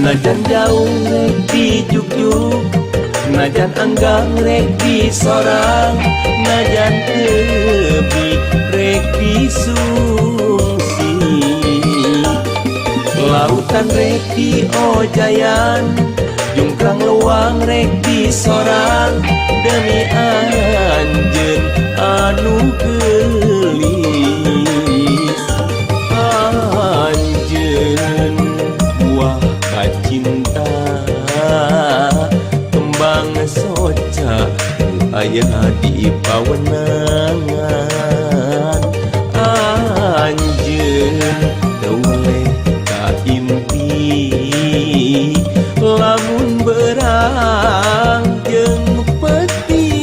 Najan jauh rek dijugjug, najan anggang rek disorang, najan tebih rek disungsi. Lautan rek diojayan, jungkrang leuwang rek disorang, demi anjeun anu geulis. Anjeun buah kacinta, kembang soca aya di pawenangan. Anjeun teu weleh kaimpi lamun berang jeung peutingna.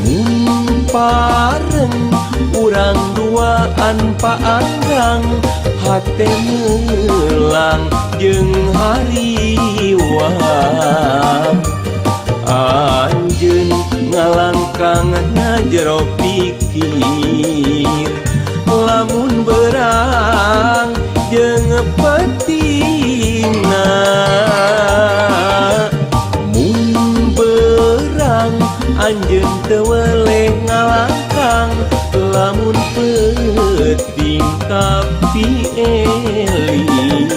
Mun pareng urang duaan paanggang, hate meulang jeung hariwang. Anjeun ngalangkang na jero pikir lamun berang jeung peutingna. Mun berang anjeun teu weleh ngalangkang, lamun peuting tapi eling.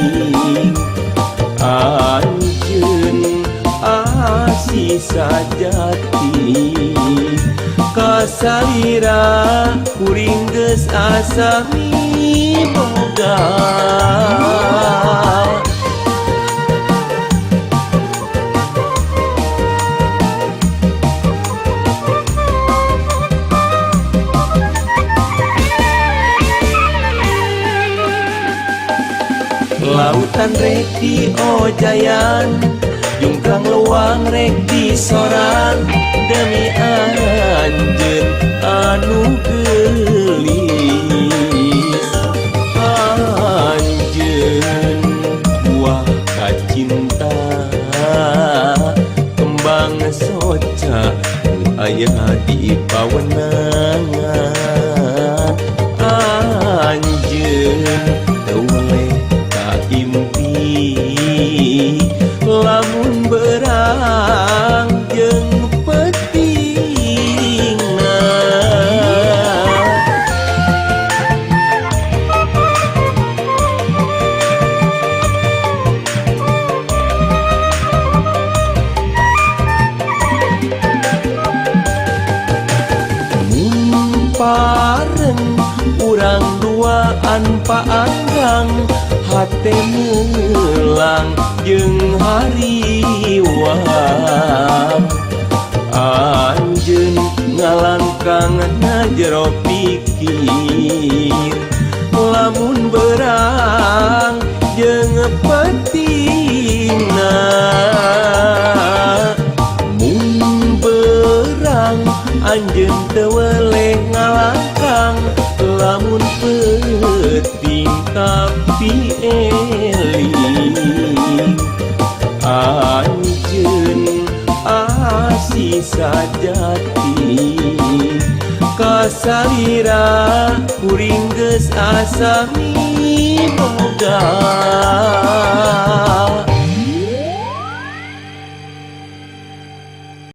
Anjeun asih sajati kasalira kuring geus asa miboga. Lautan rek diojayan, jungkrang leuwang rek disorang, demi anjeun anu geulis. Anjeun buah kacinta, kembang soca aya di pawenangan. Anjeun teu weleh kaimpi lamun berang jeung peutingna. Mun pareng urang duaan paanggang, hate meulang jeung hariwang. Anjeun ngalangkang na jero pikir lamun berang jeung peutingna. Mun berang anjeun teu weleh ngalangkang, lamun peuting tapi eling. Anjeun asih sajati kasalira kuring geus asa miboga.